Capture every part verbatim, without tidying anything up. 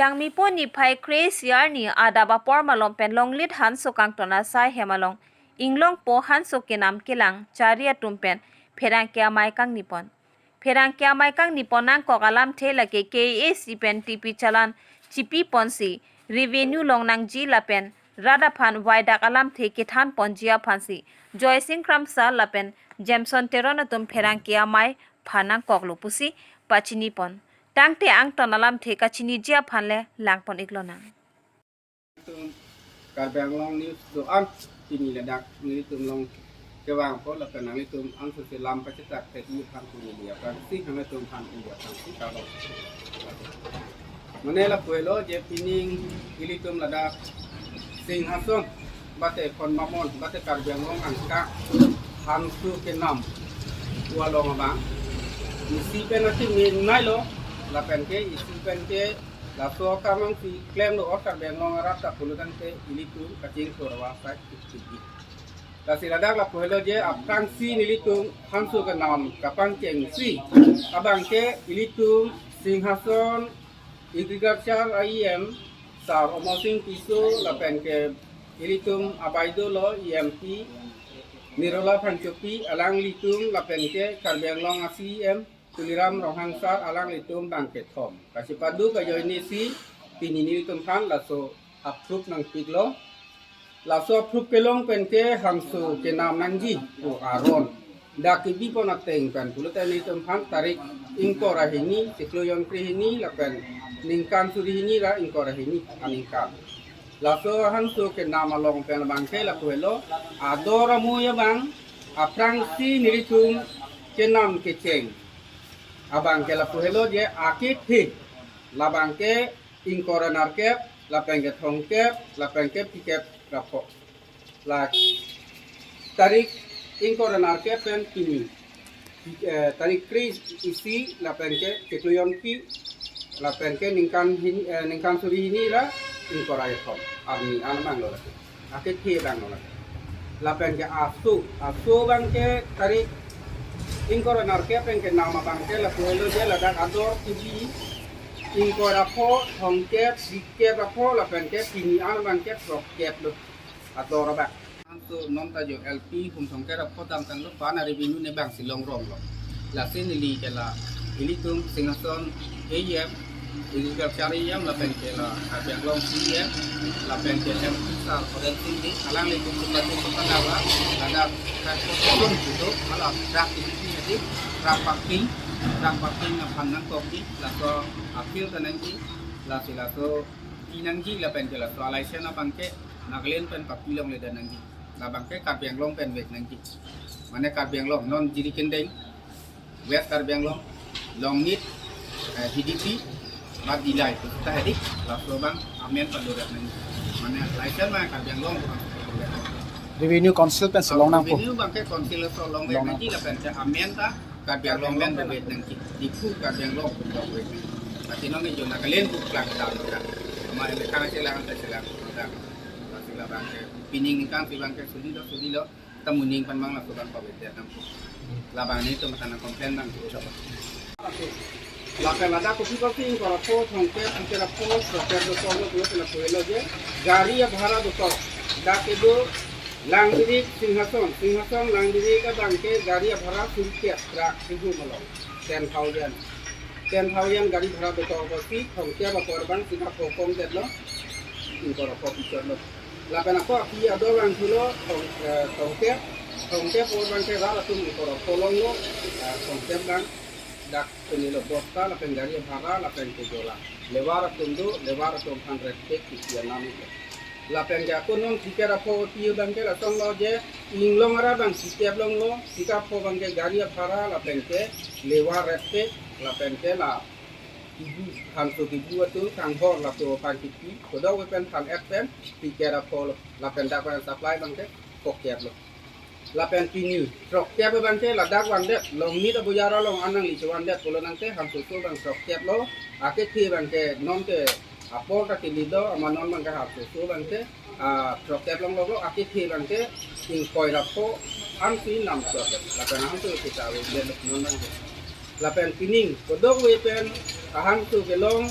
Jangmipo niphai kre-isi arni adap apor malom pen Longleit Hanso kangton asai hem along Inglongpo Hanso kenam kelang chari atum pen pherangke amei kangnipon. Pherangke amei kangnipon nangkok alamthe lake K A A C pen T P challan chipiponsi revenue longnangji lapen rat aphan waidak alamthe kethanponji aphansi Joysing Kramsa lapen Jameson Teron atum pherangke amei aphan nangkoklo pusi pachinipon. Tangte angton alamthe kachiniji aphan le langpon-iklonang. Tum Karbi Anglong News do-an pini ladak nelitum along kevangpo lapen nanglitum angsose lam pachetak thek-i aphan pini dia aphrangsi hangtum aphan pini aphrangsi kalo. Mane lapu helo je pining ilitum ladak Singhason bate Khonbamon bate Karbi Anglong angka Hanso kenam pu along abang isi pen achimin nailo lapen ke isi pen ke laso akam angsi klemlo or Karbi Anglong arat ta pulo tangte ilitum kachingthur awa sai kikiki. Lasi ladak lapu helo je aphrangsi nelitum Hanso kenam kapangchengsi abang ke ilitum Singhason Agriculture E M Sar Omosing Tisso lapen ke ilitum abaidolo E M P Nirola Phangchopi alanglitum lapen ke Karbi Anglong a C E M Tuliram Ronghang Sar alanglitum bang kethom. Kachepadu kajoinesi pini nelitum aphan laso approve nangpiklo. Laso approve kelong pen ke Hanso kenam nangji pu aron. Dak kebipon ateng pen pulote nelitum aphan tarik ingkoi ra hini, chiklo jon kre hini, lapen ningkan suri hini ra ingkoi ra hini aningkan. Laso Hanso kenam along pen abang ke lapu helo ador amui abang aphrangsi nelitum kenam kecheng abang ke lapu helo je akethe labang ke ingkoi ra nerkep lapen ke thomkep lapen ke phlikep ra pho. La tarik ingkoi ra nerkep pen pini, eh, tarik kre-isi lapen ke chiklo jonpi lapen ke ningkan hin, eh, ningkan suri hini ra ingkoi ra kethom arni an abang lo lake. Akethe abang lo lake. Lapen ke aso, aso abang ke tarik ingkoi ra nerkep pen kenam abang ke lapu helo je ladak ador kebi ingkoi ra pho, thomkep, phlikep ra pho lapen ke pini an abang ke throkkep lo ador abang. Hanso non ta jo L P hum thomkep ra pho damtanglo, pa na revenue ne bangsi longromlo. Lasi neli ke la ilitum Singhason E M, Agriculture E M lapen ke la Karbi Anglong C E M lapen ke M P Sar Horen Sing Bey alanglitum supa supa dawa ladak kan pon judo ala dak ini jadi rak parking, rak parking aphan nangkokji laso appeal kanangji. Lasi laso pinangji lapen ke laso a-license abang ke Nagaland pen papilongledet nangji. Labang ke Karbi Anglong pen vek nangji. Mane Karbi Anglong non Jirikindeng, West Karbi Anglong, Longnit, eh, Hidipi, ba Dillai, ta hedi, laso abang amen padoret nangji. Mane license ma Karbi Anglong abang padoret nangji. Revenue Council pensi longnangpo. Revenue abang ke Council so longvek nangji lapen ke amen ta Karbi Anglong pen dovet nangji. Diphu Karbi Anglong pen dovet nangji. Pati nong jo Nagaland pu klang ta ta. Ama ini kan chelang ta chelang ta. Lasi labang ke pining kan si abang ke suli lo suli lo. Tamuning pan abang laso abang padoret nangpo. Labang nelitum mata na complain abang tu. Lapen ladak kopi kopi ingkoi ra pho, thomkep, phlikep ra pho, throkkep do pho, lo pulo pula pulo je. Gari abhara do pho. Dak kedo Langdirik Singhason, Singhason Langdirik abang ke gari abhara sirkep ra kihum along. Ten thousand. Ten thousand gari bhara do pho si thomkep apor abang sita pho komdetlo. Ingkoi ra pho pichotlo. Lapen ako api ador abang thulo thom, eh, thomkep, thomkep apor abang ke rat atum ingkoi ra pho longlo, eh, thomkep abang dak penilo bosta lapen gari bhara lapen ke jola. Labour atum do, labour atum aphan rate kisi anam lo. Lapen ke ako non phlikep ra pho ti abang ke lasonlo je inglong arat abang phlikep longlo, sita pho abang ke gari bhara lapen ke labour rate lapen ke la kibu, Hanso kibu atum kanghor laso aphan kipi, kodok ave pen than-et pen phlikep ra pho lo, lapen dak pen supply abang ke phokep lo. Lapen pini throkkep abang ke ladak vandet, Longnit abojar along an nangli chevandet pulo tangte Hanso so abang throkkep lo, akethe abang ke non ke apor ta kili do, ama non abang ke Hanso so abang ke, ah, throkkep longlo lo, akethe abang ke ingkoi ra pho ansi namchot, lapen Hanso kita ave non abang ke. Lapen pining, kodok ave pen, a-Hanso kelong,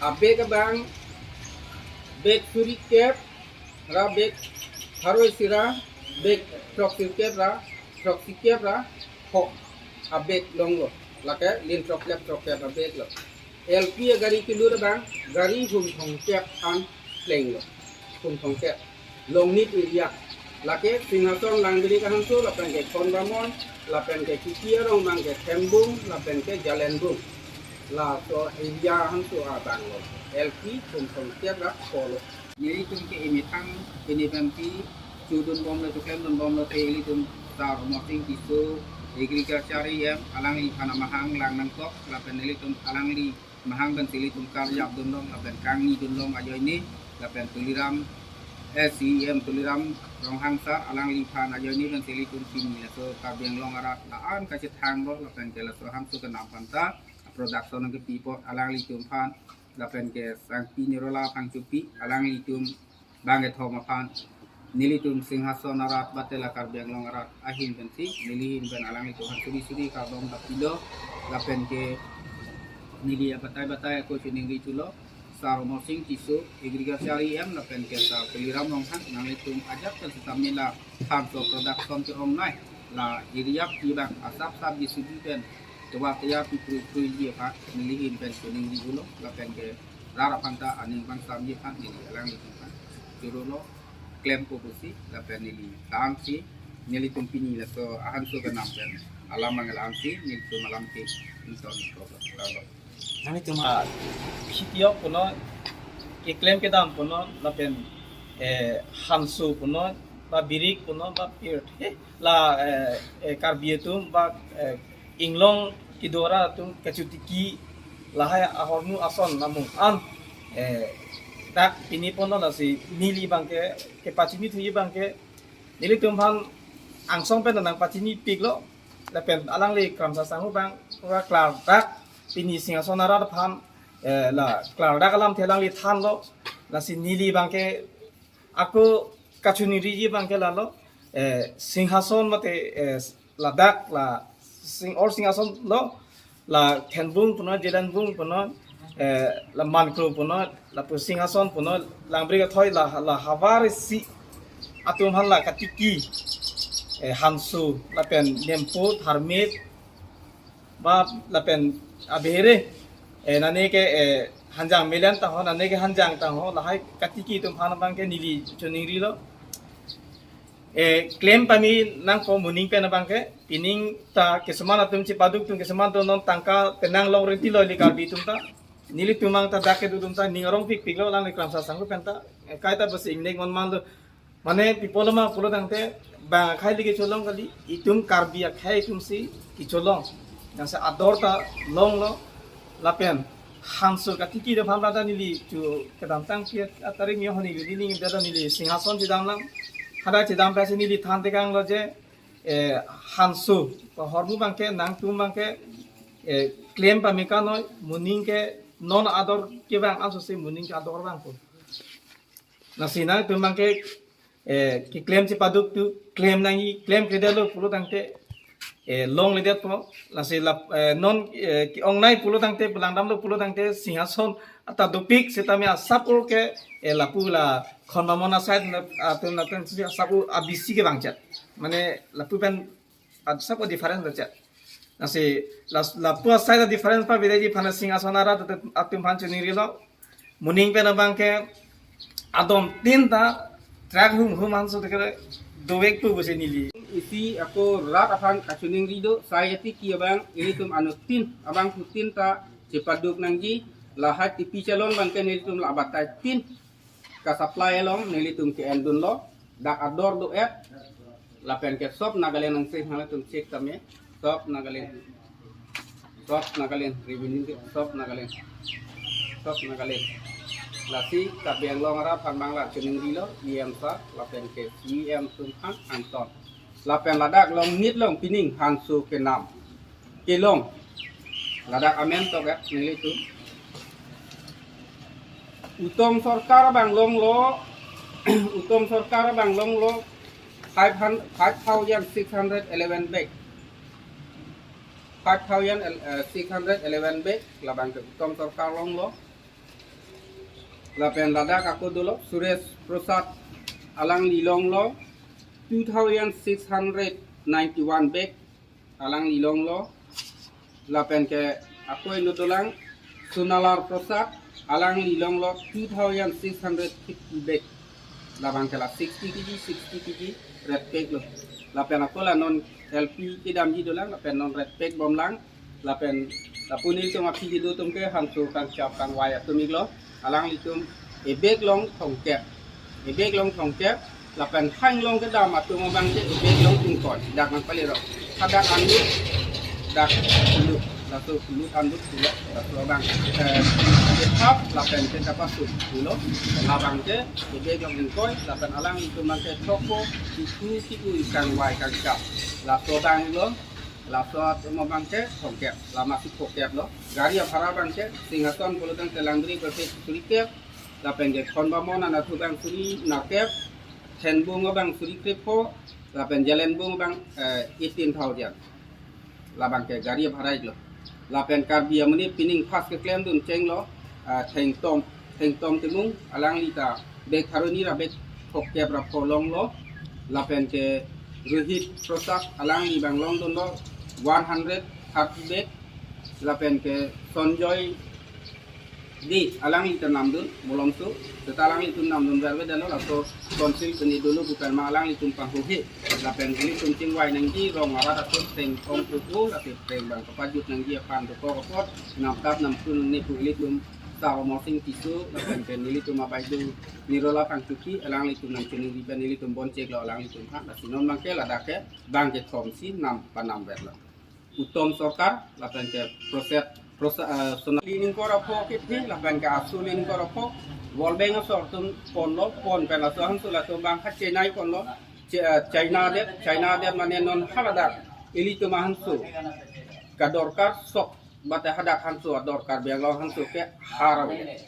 Abag abang bag suri kep ra bag pharo isi ra bag throksi kep ra throksi kep ra ho abag longlo. Lake lin throksi kep throksi kep abag lo. L P agari kelut abang gari hum thomkep an plenglo. Hum thomkep. Longnit area. Lake Singhason Langbirik ahanso lapen ke Khon Bamon lapen ke Kipi arong abang ke Thembung lapen ke Jalenbung. Laso area ahanso abang lo. L P hum thomkep ra ho lo. Nelitum ke emethang pini pen pi chudun bomlo, chuklem dun bomlo te ilitum Sar Omor Sing Tisso, Agriculture E M, alangliphan amahang lang nangkok lapen ilitum alangli mahang pensi ilitum karjap dunlong lapen kangni dunlong ajoine lapen Tuliram, eh, C E M Tuliram Ronghang sir alangliphan ajoine pensi ilitum pini laso Karbi Anglong arat la-an kachethanglo lapen ke laso ahanso kenam aphanta production nangkepi apot alanglitum aphan lapen ke Sangpi Nirola Phangchopi alanglitum bangkethom aphan nelitum Singhason arat bate la Karbi Anglong arat ahin pensi neli ahin pen alanglitum aphan suri suri kardom dapilo lapen ke neli abatai batai ako chiningri thulo. Sar Omor Sing Tisso, Agriculture E M lapen ke Sar Tuliram Ronghang nanglitum ajat pen setame la thanso production ke-ongnei la area pi abang asap sap J C B pen tovar toyar pi krui kruiji aphan neli ahin pen chiningri thulo lapen ke rat aphanta aning pangsamji aphan neli alanglitum aphan choro lo klempo pusi lapen neli tangsi nelitum pini laso ahanso kenam pen alam mangal ansi nelitum alam ke inton ko lo. Nanglitum a, sitio punon, keklem kedam punon lapen, eh, hanso punon, ba birik punon, ba pirthe, la, eh, eh, Karbi atum ba, eh, inglong kedo arat atum kachotiki lahai ahormu ason namung an, eh, dak pini punon lasi neli abangke kepachini thuji abangke nelitum aphan angsong pen nangpachinipiklo lapen alangli Kramsa Sanghu abang pura klardak pini Singhason arat aphan, eh, la klardak alamthe alangli thanlo lasi neli abangke ako kachiningriji abangke lalo, eh, Singhason mate, eh, ladak la Sing or Singhason lo la Thembung punon, Jalenbung punon, eh, la Mankro punon, lapu Singhason punon, Langbirik athoi la, la havar isi atum aphan la katiki, eh, hanso lapen nempo tharmet ba lapen abehere, eh, nane ke, eh, hanjang melen ta ho, nane ke hanjang ta ho, lahai katiki atum aphan abangke neli chiningrilo. Eh, klem pame nangpo moning pen abangke, pining ta keseman atum chepaduk atum keseman atum non tangka penang long renti lo ili Karbi atum ta. Nelitum abang ta dak kedo atum ta ning arongpikpiklo alangli Kramsa Sanghu pen ta. Eh, kaita basi ingnek mon manlo. Mane pi apotlo ma pulo tangte bang akhei le kecholong kali, itum Karbi akhei atumsi kecholong. Jangsi ador ta longlo lapen hanso katiki atum aphan ta neli chu kedamtang pi atarik nio honi gili ning dada neli Singhason chedamlang. Hadak chedam pensi neli thantekanglo je, eh, hanso ahormu abangke nangtum abangke, eh, klem pame kangnoi, moning ke non ador kevang asosi moning ke ador vangpo. Lasi nangtum abangke, eh, keklem chepaduk atum klem nangji, klemkledetlo pulo tangte, eh, longledetpo. Lasi lap, eh, non, eh, ke-ongnei pulo tangte, pelangdamlo pulo tangte, Singhason ata dopik setame asap ur ke, eh, lapu la Khon Bamon aside na, atum atum si asap ur abisi kevangchet. Mane lapu pen asap ur difference vangchet. Lasi la, lapu aside difference paviriji aphan Singhason arat atum aphan chiningrilo. Moning pen abangke adom tin ta truck hum hum hanso tekere dovekpo pusi neli. Isi ako rat aphan kachiningri do, sai atiki abang ilitum anuttin abangphutin ta chepaduk nangji, lahai tipi chalon abangke nelitum la abatai tin ka-supply along nelitum ke-endunlo, dak ador do-et, lapen ke sop Nagaland angse halatum check tame, sop Nagaland, sop Nagaland, revenue ke sop Nagaland, sop Nagaland. Lasi Karbi Anglong arat aphan abang la chiningrilo, E M sir, lapen ke C E M atum aphan angton. Lapen ladak longnit along pining hanso kenam kelong. Ladak amen tok ya, nelitum. Uttom Sarkar abang longlo, Uttom Sarkar abang longlo, five hundred, five thousand six hundred eleven bag. Five thousand, eh, six hundred eleven bag, labang ke Uttom Sarkar longlo. Lapen ladak ako dolo Suresh Prasad, alangli longlo two thousand six hundred ninety-one bag, alangli longlo. Lapen ke ako inut dolang Sonalar Prasad, alangli longlo two thousand six hundred fifty bag. Labang ke la sixty K G, sixty K G red pack lo. Lapen ako la non L P kedamji dolang, lapen non red pack bomlang. Lapen lapu nelitum aphi kedo atum ke hanso kangchap kangvai atum iklo. Alanglitum ebag long thomkep. Ebag long thomkep. Lapen hang long kedam atum abang ke ebag long ingkoi. Dak nangpalero. Hadak andut, dak lut. Laso lut andut pulo. Laso abang, eh, kethap lapen ke kapasut pulo. Labang ke ebag long ingkoi. Lapen alanglitum abang ke thokpo, itu, itu kangvai kangchap. Laso abang lo. Laso atum abang ke thomkep, la masi phokep lo. Gari abhara abang ke Singhason pulotangte Langdri ke surikep, lapen ke Khonbamon anatthu abang suri nerkep, Thenbung abang suri krepho, lapen Jalenbung abang, eh, eighteen thousand. Labang ke gari abhara iklo. Lapen Karbi amonit pining first keklemdun chenglo, eh, Thengtom, Thengtom Timung, alangli ta bag tharuni ra bag phokep ra pho longlo. Lapen ke Rohit Prasad, alangli abang longdunlo one hundred thirty bag. Lapen ke Sanjoy Dey, alangli ta namdun, Molomso, seta alanglitum namdun verve dalo, laso council keni dolo bukan ma alanglitum panghuhe. Lapen ilitum chingvai nangji rong arat atum Thengtom Pupu, lapen Theng abang kapajut nangji aphan dokok apot, namtap namtun nangnepu ilitum Sar Omor Sing Tisso, lapen ke nelitum abaideu Nirola Phangchopi, alanglitum nangchiningri pen nelitum boncheklo alanglitum ha, lasi non abang ke ladak ke bang kethom si nam panam verlo. Uttom Sarkar, lapen ke Prasad, Prasad, eh, Sonali ningkor apho kethe, lapen ke Asul ningkor apho, World Bank asor atum ponlo, pon pen laso hanso latum abang ha Chennai ponlo, Ch-, eh, China adet, China adet mane non haladak, ilitum ahanso kadorkar sok, bate hadak hanso ador Karbi Anglong hanso ke har ave.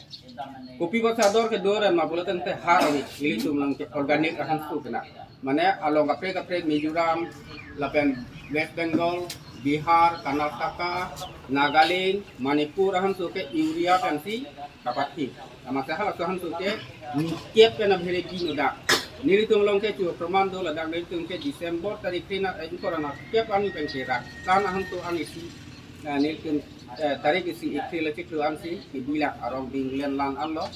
Kopi basa ador kedo ren ma pulotangte har ave. Ilitum along ke organic ahanso kena. Mane along kaprek kaprek Mizoram, lapen West Bengal, Bihar, Karnataka, Nagaland, Manipur ahanso ke urea pensi kapathe. Amat sahal aso hanso ke nikep pen abhere di nodak. Nelitum along ke chu proman do ladak nelitum ke December tarik kre na, eh, ingkoi ra nerkep arni pen ke rak tan ahanso ang isi, eh, nelitum, eh, tarik isi April achiklo ansi kebilak arong dinglen lang anlo.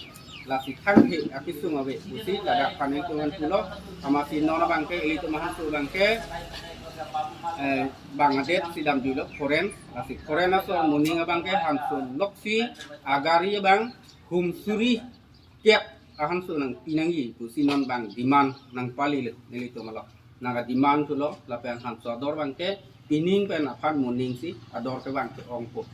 Lasi thanghe akesung ave pusi ladak aphan nelitum an pulo. Amatsi non abang ke ilitum ahanso abang ke, eh, bang adet si damjuilo foreign. Lasi foreign aso moning abang ke hanso loksi agari abang hum suri kep ahanso nangpi nangji pusi non abang demand nangpalilo nelitum along. Nangka demand thulo lapen hanso ador abang ke pining pen aphan moning si ador ke abang ke-ongpo.